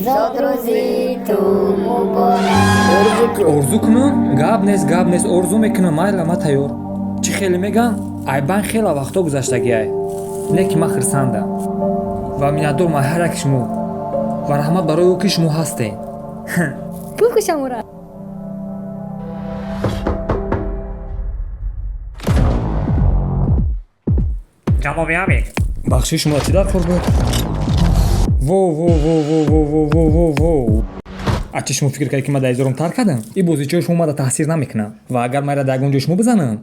Зодрӯзи ту муборак. Орзу кунам? Гап нест, гап нест, орзу мекунам, майла, ма тайёр. Чӣ хеле меган? Айбан хела вақтҳо гузаштагиай. Не ки ман хирсандам. Ва миннатдорам аз ҳар яки шумо. Ва раҳмат барои ӯ, ки шумо ҳастед. Бикушам ӯра. Ҷаноби Абик. Бахши, шумо чӣ дар кор буд? Во во во во во во во во во, а чӣ шумо фикр кардед, ки ман дар изорам тар кардам? Ин бозичаҳои шумо мада таъсир намекунад. Ва агар майра дар ягон ҷои шумо бизанам,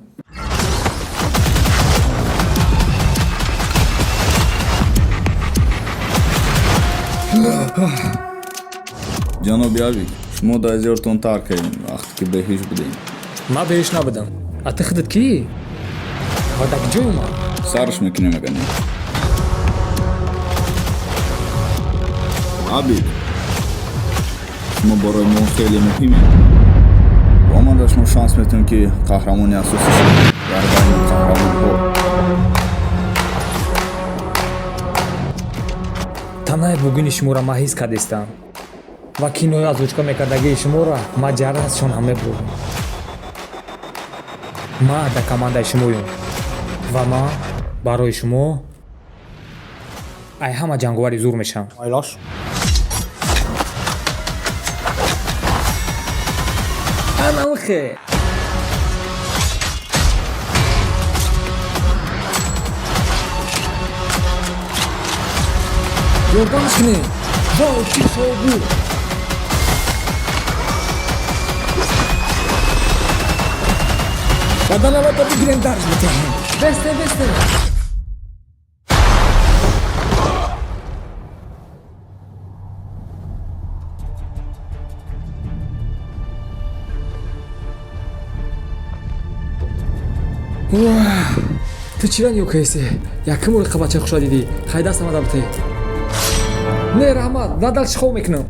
Ҷаноби Авик, шумо дар изёртон тарк кардем, вақте ки беҳуш будем. Ман беҳуш набудам. А ту худат кӣ ва дар ҷой омад? Сарш мекунем, агар не. Абик, шумо барои мо хеле муҳимед ва ман дар шумо шанс метиҳам, ки қаҳрамони асосӣ шавед дар байни қаҳрамонҳо. Танаи бугуни шуморо ман ҳис кардистам ва кинои озвучка мекардагии шуморо ман ҷарасшон ҳам мебурдам. Ман дар командаи шумоюм ва ман барои шумо ай ҳама ҷанговари зур мешавам. Айлош. Анаухе. Ёрдамш кунед! Вау, чӣ шоу буд! Баданавата бигирем, дарж битаҳем. Бесте, бесте! Ту чира нигоҳ кардисӣ? Якум бори қабача хуша дидӣ. Хай, дастама дабте. Не, раҳмат, на дал чӣ хоб мекунам.